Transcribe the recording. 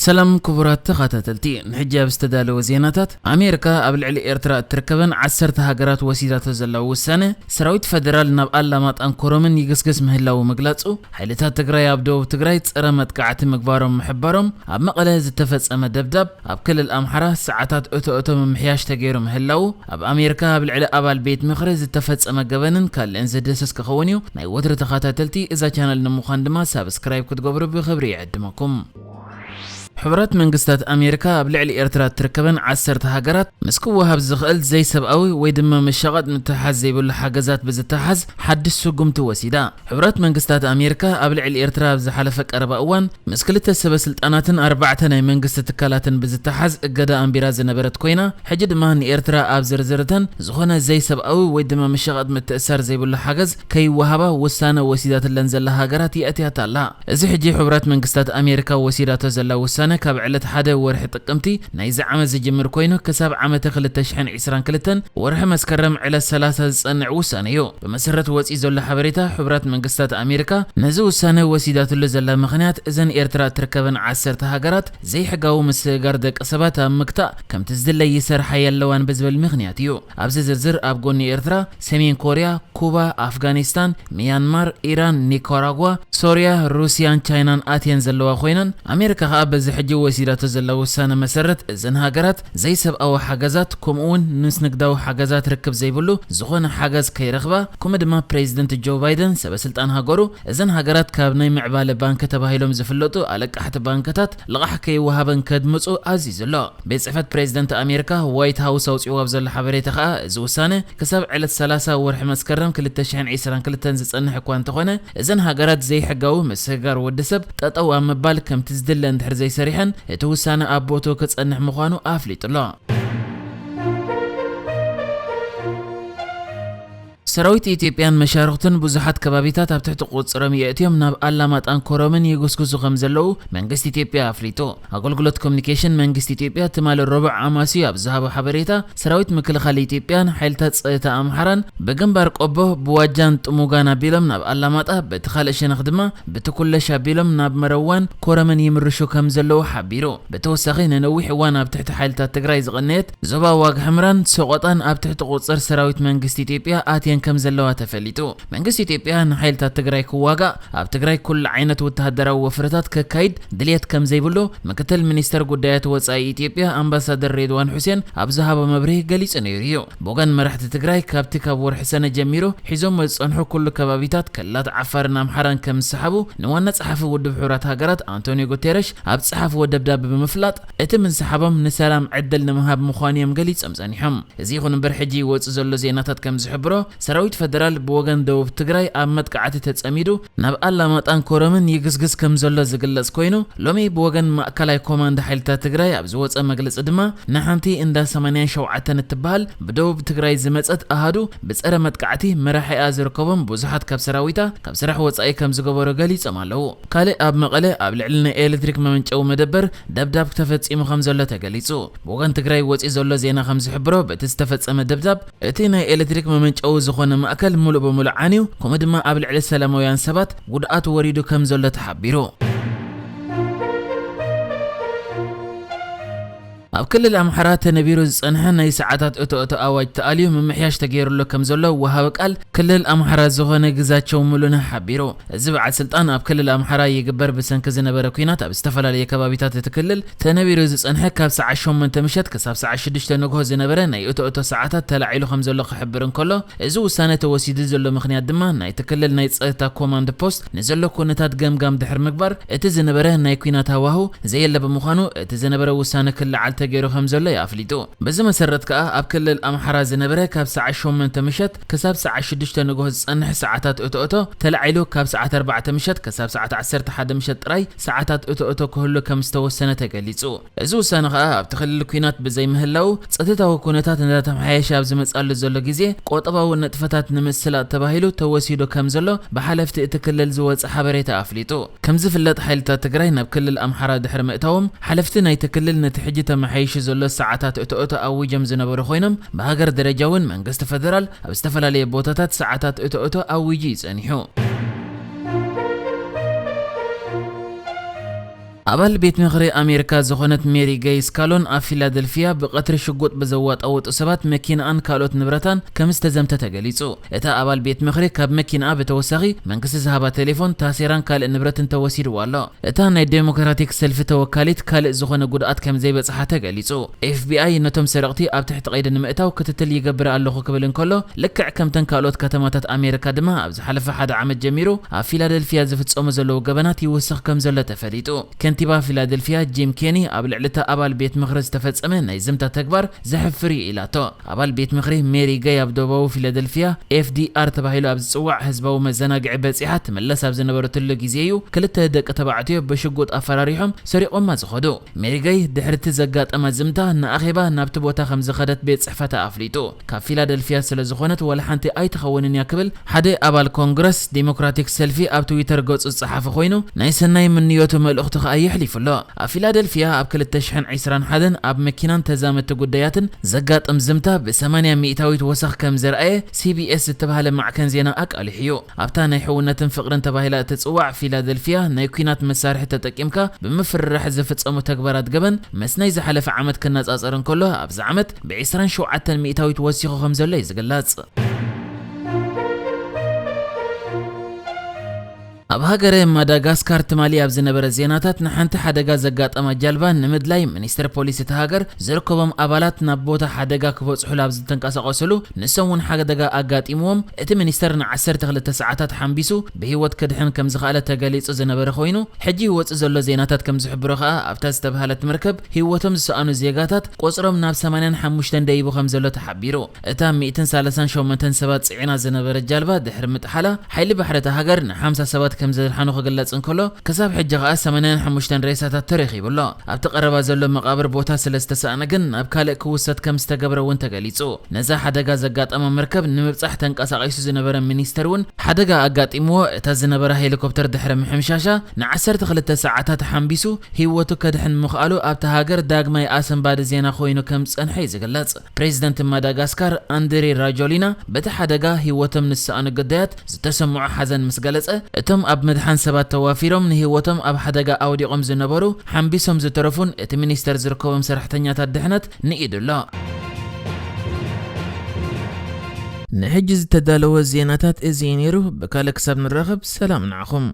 ሰላም ክቡራት ተኸታተልቲ፣ ንሕጂ ኣብ ዝተዳለወ ዜናታት፣ ኣሜሪካ ኣብ ልዕሊ ኤርትራ እትርከበን ዓሰርተ ሃገራት ወሲዳቶ ዘላ ውሳነ፣ ሰራዊት ፈደራል ናብ ኣላማጣን ኮረምን ይግስግስ ምህላዉ ምግላጹ፣ ሓይልታት ትግራይ ኣብ ደቡብ ትግራይ ጸረ መጥቃዕቲ ምግባሮም ምሕባሮም፣ ኣብ መቐለ ዝተፈጸመ ደብዳብ፣ ኣብ ክልል ኣምሓራ ሰዓታት እቶ እቶ ምምሕያሽ ተገይሩ ምህላዉ፣ ኣብ ኣሜሪካ ኣብ ልዕሊ ኣባል ቤት ምኽሪ ዝተፈጸመ ገበንን ካልእን ዝድህስስ ክኸውን እዩ። ናይ ወትሪ ተኸታተልቲ እዛ ቻነል ንምዃን ድማ ሳብስክራይብ ክትገብሩ ብኽብሪ ይዕድመኩም። ሕቡራት መንግስታት ኣሜሪካ ኣብ ልዕሊ ኤርትራ እትርከበን ዓሰርተ ሃገራት ምስ ክወሃብ ዝኽእል ዘይሰብኣዊ ወይ ድማ መሻቐጥ ምትሕሓዝ ዘይብሉ ሓገዛት ብዝተሓዝ ሓድሽ ስጉምቲ ወሲዳ። ሕቡራት መንግስታት ኣሜሪካ ኣብ ልዕሊ ኤርትራ ኣብ ዝሓለፈ ቀረባ እዋን ምስ ክልተ ሰበ ስልጣናትን ኣርባዕተ ናይ መንግስቲ ትካላትን ብዝተሓዝ እገዳ ኣንቢራ ዝነበረት ኮይና፣ ሕጂ ድማ ንኤርትራ ኣብ ዝርዝርተን ዝኾነ ዘይሰብኣዊ ወይ ድማ መሻቐጥ ምትእሳር ዘይብሉ ሓገዝ ከይወሃባ ውሳነ ወሲዳትለን ዘላ ሃገራት የእትያታ ኣላ። እዚ ሕጂ ሕቡራት መንግስታት ኣሜሪካ ወሲዳቶ ዘላ ውሳነ ካብ ዕለት ሓደ ወርሒ ጥቅምቲ ናይዚ ዓመት ዝጅምር ኮይኑ ክሳብ ዓመተ ክልተ ሽሕን ዕስራን ክልተን ወርሒ መስከረም ዕለት ሰላሳ ዝጸንዕ ውሳነ እዩ። ብመሰረት ወጺኡ ዘሎ ሓበሬታ ሕቡራት መንግስታት ኣሜሪካ ነዚ ውሳነ ወሲዳትሉ ዘላ ምኽንያት እዘን ኤርትራ እትርከበን ዓሰርተ ሃገራት ዘይሕጋዊ ምስግጋር ደቂ ሰባት ኣብ ምግታእ ከምቲ ዝድለ ይሰርሓ የለዋን ብዝብል ምኽንያት እዩ። ኣብዚ ዝርዝር ኣብ ጎኒ ኤርትራ ሰሜን ኮርያ፣ ኩባ፣ ኣፍጋኒስታን፣ ሚያንማር፣ ኢራን፣ ኒካራጓ፣ ሶርያ፣ ሩስያን ቻይናን ኣትየን ዘለዋ ኮይነን፣ ኣሜሪካ ከኣ በዚ ሕጂ ወሲዳቶ ዘላ ውሳነ መሰረት እዘን ሃገራት ዘይሰብኣዊ ሓገዛት ከምኡ እውን ምስ ንግዳዊ ሓገዛት ርክብ ዘይብሉ ዝኾነ ሓገዝ ከይረኽባ፣ ከምኡ ድማ ፕሬዚደንት ጆ ባይደን ሰበ ስልጣን ሃገሩ እዘን ሃገራት ካብ ናይ ምዕባለ ባንክ ተባሂሎም ዝፍለጡ ኣለቃሕቲ ባንክታት ልቓሕ ከይወሃበን ከድምፁ ኣዚዙ ኣሎ። ቤት ጽሕፈት ፕሬዚደንት ኣሜሪካ ዋይት ሃውስ ኣውጺእዎ ኣብ ዘሎ ሓበሬታ ከኣ እዚ ውሳነ ክሳብ ዕለት ሰላሳ ወርሒ መስከረም ክልተ ሽሕን ዕስራን ክልተን ዝጸንሕ እኳ እንተኾነ፣ እዘን ሃገራት ዘይሕጋዊ ምስግጋር ወዲ ሰብ ጠጠው ኣብ ምባል ከምቲ ዝድለ እንድሕር ዘይሰሪሐን እቲ ውሳነ ኣብ ቦትኡ ክጸንሕ ምዃኑ ኣፍሊጡ ኣሎ። ሰራዊት ኢትዮጵያን መሻርኽቱን ብዙሓት ከባቢታት ኣብ ትሕቲ ቁጽሮም የእትዮም ናብ ኣላማጣን ኮረምን ይጉስጉሱ ከም ዘለዉ መንግስቲ ኢትዮጵያ ኣፍሊጡ። ኣገልግሎት ኮሚኒኬሽን መንግስቲ ኢትዮጵያ ትማሊ ረቡዕ ኣማስዩ ኣብ ዝሃቦ ሓበሬታ፣ ሰራዊት ምክልኻል ኢትዮጵያን ሓይልታት ጸጥታ ኣምሓራን ብግንባር ቆቦ፣ ብዋጃን ጥሙጋን ኣቢሎም ናብ ኣላማጣ፣ በቲ ካልእ ሸነኽ ድማ ብትኩለሽ ኣቢሎም ናብ መረዋን ኮረምን ይምርሹ ከም ዘለዉ ሓቢሩ። ብተወሳኺ ንነዊሕ እዋን ኣብ ትሕቲ ሓይልታት ትግራይ ዝቐነየት ዞባ ዋግ ሕምራን ሰቆጣን ኣብ ትሕቲ ቁጽር ሰራዊት መንግስቲ ኢትዮጵያ ኣትየን ከም ዘለዋ ተፈሊጡ። መንግስቲ ኢትዮጵያ ንሓይልታት ትግራይ ክዋጋእ ኣብ ትግራይ ኩሉ ዓይነት ወተሃደራዊ ወፍርታት ከካይድ ድልየት ከም ዘይብሉ ምክትል ሚኒስተር ጉዳያት ወጻኢ ኢትዮጵያ ኣምባሳደር ሬድዋን ሑሴን ኣብ ዝሃቦ መብርሂ ገሊጹ ነይሩ እዩ። ብወገን መራሕቲ ትግራይ ካብቲ ካብ ወርሒ ሰነ ጀሚሩ ሒዞሞ ዝጸንሑ ኩሉ ከባቢታት ክልላት ዓፋርን ኣምሓራን ከም ዝሰሓቡ ንዋና ጸሓፊ ውድብ ሕቡራት ሃገራት ኣንቶኒዮ ጉቴረሽ ኣብ ዝጸሓፍዎ ደብዳቤ ብምፍላጥ፣ እቲ ምስሓቦም ንሰላም ዕድል ንምሃብ ምዃኑ እዮም ገሊጾም ጸኒሖም። እዚ ይኹን እምበር ሕጂ ይወጽእ ዘሎ ዜናታት ከም ዝሕብሮ፣ ሰራዊት ፈደራል ብወገን ደቡብ ትግራይ ኣብ መጥቃዕቲ ተጸሚዱ ናብ ኣላማጣን ኮረምን ይግስግስ ከም ዘሎ ዝግለጽ ኮይኑ፣ ሎሚ ብወገን ማእከላይ ኮማንድ ሓይልታት ትግራይ ኣብ ዝወጸ መግለጺ ድማ ንሓንቲ እንዳ ሰማንያን ሸውዓተን እትበሃል ብደቡብ ትግራይ ዝመጸት ኣሃዱ ብጸረ መጥቃዕቲ መራሒኣ ዝርከቦም ብዙሓት ካብ ሰራዊታ ካብ ስራሕ ወጻኢ ከም ዝገበሩ ገሊጾም ኣለዉ። ካልእ ኣብ መቐለ ኣብ ልዕሊ ናይ ኤሌክትሪክ መመንጨዊ መደበር ደብዳብ ተፈጺሙ ከም ዘሎ ተገሊጹ። ብወገን ትግራይ ወጺኡ ዘሎ ዜና ከም ዝሕብሮ፣ በቲ ዝተፈጸመ ደብዳብ፣ እቲ ናይ ኤሌክትሪክ መመንጨዊ ዝኾነ ማእከል ምሉእ ብምሉእ ዓንዩ፣ ከምኡ ድማ ኣብ ልዕሊ ሰላማውያን ሰባት ጉድኣት ወሪዱ ከም ዘሎ ተሓቢሩ። ኣብ ክልል ኣምሓራ ተነቢሩ ዝጸንሐ ናይ ሰዓታት እቶ እቶ ኣዋጅ ተኣልዩ ምምሕያሽ ተገይሩሉ ከም ዘሎ ወሃቢ ቃል ክልል ኣምሓራ ዝኾነ ግዛቸው ሙሉነህ ሓቢሩ። እዚ በዓል ስልጣን ኣብ ክልል ኣምሓራ ይግበር ብሰንኪ ዝነበረ ኲናት ኣብ ዝተፈላለዩ ከባቢታት እቲ ክልል ተነቢሩ ዝጸንሐ ካብ ሰዓት ሸሞንተ ምሸት ክሳብ ሰዓት ሽዱሽተ ንግሆ ዝነበረ ናይ እቶ እቶ ሰዓታት ተላዒሉ ከም ዘሎ ክሕብር እንከሎ፣ እዚ ውሳነ ተወሲዱ ዘሎ ምኽንያት ድማ ናይቲ ክልል ናይ ጸጥታ ኮማንድ ፖስት ንዘሎ ኩነታት ገምጋም ድሕሪ ምግባር እቲ ዝነበረ ናይ ኲናት ሃዋሁ ዘየለ ብምዃኑ እቲ ዝነበረ ውሳነ ክለዓል ተገይሩ ከም ዘሎ እዩ ኣፍሊጡ። በዚ መሰረት ከኣ ኣብ ክልል ኣምሓራ ዝነበረ ካብ ሰዓት ሸሞንተ ምሸት ክሳብ ሰዓት ሽዱሽተ ንግሆ ዝጸንሕ ሰዓታት እቶ እቶ ተላዒሉ ካብ ሰዓት ኣርባዕተ ምሸት ክሳብ ሰዓት ዓሰርተ ሓደ ምሸት ጥራይ ሰዓታት እቶ እቶ ክህሉ ከም ዝተወሰነ ተገሊጹ። እዚ ውሳነ ከኣ ኣብቲ ክልል ኲናት ብዘይምህላው ጸጥታዊ ኩነታት እንዳተመሓየሸ ኣብ ዝመጽኣሉ ዘሎ ግዜ ቆጠባዊ ንጥፈታት ንምስላጥ ተባሂሉ ተወሲዱ ከም ዘሎ ብሓለፍቲ እቲ ክልል ዝወጸ ሓበሬታ ኣፍሊጡ። ከም ዝፍለጥ ሓይልታት ትግራይ ናብ ክልል ኣምሓራ ድሕሪ ምእታዎም ሓለፍቲ ናይቲ ክልል ነቲ ሕጂ ተመሓይሹ ዘሎ ሰዓታት እቶ እቶ ኣዊጆም ዝነበሩ ኮይኖም ብሃገር ደረጃ እውን መንግስቲ ፈደራል ኣብ ዝተፈላለየ ቦታታት ሰዓታት እቶ እቶ ኣዊጁ እዩ ጸኒሑ። ኣባል ቤት ምኽሪ ኣሜሪካ ዝኾነት ሜሪ ገይ ስካሎን ኣብ ፊላደልፊያ ብቐትሪ ሽጉጥ ብዘዋጣወጡ ሰባት መኪናኣን ካልኦት ንብረታን ከም ዝተዘምተ ተገሊጹ። እታ ኣባል ቤት ምኽሪ ካብ መኪናኣ ብተወሳኺ መንግስቲ ዝሃባ ቴሌፎን፣ ታሴራን ካልእ ንብረትን ተወሲድዋ ኣሎ። እታ ናይ ዴሞክራቲክ ሰልፊ ተወካሊት ካልእ ዝኾነ ጉድኣት ከም ዘይበጽሓ ተገሊጹ። ኤፍ ቢ ኣይ ነቶም ሰረቕቲ ኣብ ትሕቲ ቀይዲ ንምእታው ክትትል ይገብር ኣለኹ ክብል እንከሎ፣ ልክዕ ከምተን ካልኦት ከተማታት ኣሜሪካ ድማ ኣብ ዝሓለፈ ሓደ ዓመት ጀሚሩ ኣብ ፊላደልፊያ ዝፍጸሙ ዘለዉ ገበናት ይውስኽ ከም ዘሎ ተፈሊጡ። ከንቲባ ፊላደልፊያ ጂም ኬኒ ኣብ ልዕሊ እታ ኣባል ቤት ምኽሪ ዝተፈጸመ ናይ ዝምታ ተግባር ዘሕፍር እዩ ኢላቶ። ኣባል ቤት ምኽሪ ሜሪ ገይ ኣብ ደቡባዊ ፊላደልፊያ ኤፍ ዲ ኣር ተባሂሉ ኣብ ዝጽዋዕ ህዝባዊ መዘናግዒ በጺሓ ትምለስ ኣብ ዝነበረትሉ ግዜ እዩ ክልተ ደቂ ተባዕትዮ ብሽጉጥ ኣፈራሪሖም ሰሪቖማ ዝኸዱ። ሜሪ ገይ ድሕሪ እቲ ዘጋጠማ ዝምታ ንኣኼባ ናብቲ ቦታ ከም ዝኸደት ቤት ጽሕፈታ ኣፍሊጡ። ካብ ፊላደልፊያ ስለ ዝኾነት ዋላ ሓንቲ ኣይትኸውንን እያ ክብል ሓደ ኣባል ኮንግረስ ዴሞክራቲክ ሰልፊ ኣብ ትዊተር ገጹ ዝጸሓፈ ኮይኑ፣ ናይ ሰናይ ምንዮቱ መልእኽቲ ከኣ የሕሊፉ ኣሎ። ኣብ ፊላደልፊያ ኣብ ክልተ ሽሕን ዕስራን ሓደን ኣብ መኪናን ተዛመድቲ ጉዳያትን ዘጋጥም ዝምታ ብ ሰማንያ ሚእታዊት ወሰኽ ከም ዘርኣየ ሲ ቢ ኤስ ዝተባህለ ማዕከን ዜና ኣቃሊሑ እዩ። ኣብታ ናይ ሕውነትን ፍቕርን ተባሂላ እትጽዋዕ ፊላደልፊያ፣ ናይ ኲናት መሳርሒ ተጠቂምካ ብምፍርራሕ ዝፍጸሙ ተግባራት ገበን ምስ ናይ ዝሓለፈ ዓመት ክነጻጸር እንከሎ፣ ኣብዚ ዓመት ብ ዕስራን ሸውዓተን ሚእታዊት ወሲኹ ከም ዘሎ እዩ ዝግለጽ። ኣብ ሃገረ ማዳጋስካር ትማሊ ኣብ ዝነበረ ዜናታት፣ ንሓንቲ ሓደጋ ዘጋጠማ ጃልባ ንምድላይ ሚኒስተር ፖሊስ እታ ሃገር ዝርከቦም ኣባላት ናብ ቦታ ሓደጋ ክበጽሑሉ ኣብ ዝተንቀሳቐስሉ፣ ንሶም እውን ሓደጋ ኣጋጢምዎም። እቲ ሚኒስተር ንዓሰርተ ክልተ ሰዓታት ሓምቢሱ ብህይወት ክድሕን ከም ዝኸኣለ ተገሊጹ ዝነበረ ኮይኑ፣ ሕጂ ይወጽእ ዘሎ ዜናታት ከም ዝሕብሮ ከኣ፣ ኣብታ ዝተባህለት መርከብ ህይወቶም ዝሰኣኑ ዜጋታት ቁጽሮም ናብ ሰማንያን ሓሙሽተን ደይቡ ከም ዘሎ ተሓቢሩ። እታ ሚእትን ሰላሳን ሸሞንተን ሰባት ጽዒና ዝነበረት ጃልባ ድሕሪ ምጥሓላ፣ ሓይሊ ባሕሪ እታ ሃገር ንሓምሳ ሰባት ከም ዘድሓኑ ክግለጽ እንከሎ፣ ክሳብ ሕጂ ከኣ ሰማንያን ሓሙሽተን ሬሳታት ተረኺቡ ኣሎ። ኣብቲ ቀረባ ዘሎ መቓብር ቦታ ስለ ዝተሳእነ ግን ናብ ካልእ ክውሰድ ከም ዝተገብረ እውን ተገሊጹ። ነዛ ሓደጋ ዘጋጠማ መርከብ ንምብጻሕ ተንቀሳቒሱ ዝነበረ ሚኒስተር እውን ሓደጋ ኣጋጢምዎ። እታ ዝነበራ ሄሊኮፕተር ድሕሪ ምሕምሻሻ ንዓሰርተ ክልተ ሰዓታት ሓምቢሱ ህይወቱ ከድሕን ምኽኣሉ ኣብታ ሃገር ዳግማይ ኣሰንባዲ ዜና ኮይኑ ከም ዝጸንሐ እዩ ዝግለጽ። ፕሬዚደንት ማዳጋስካር ኣንድሬ ራጆሊና በቲ ሓደጋ ህይወቶም ንዝሰኣኑ ግዳያት ዝተሰምዖ ሓዘን ምስ ገለጸ፣ እቶም ኣብ ምድሓን ሰባት ተዋፊሮም ንህይወቶም ኣብ ሓደጋ ኣውዲቖም ዝነበሩ ሓምቢሶም ዝተረፉን እቲ ሚኒስተር ዝርከቦም ሰራሕተኛታት ድሕነት ንኢዱ ኣሎ። ንሕጂ ዝተዳለወ ዜናታት እዚ እዩ ነይሩ። ብካልእ ክሳብ ንራኸብ ሰላም ንዓኹም።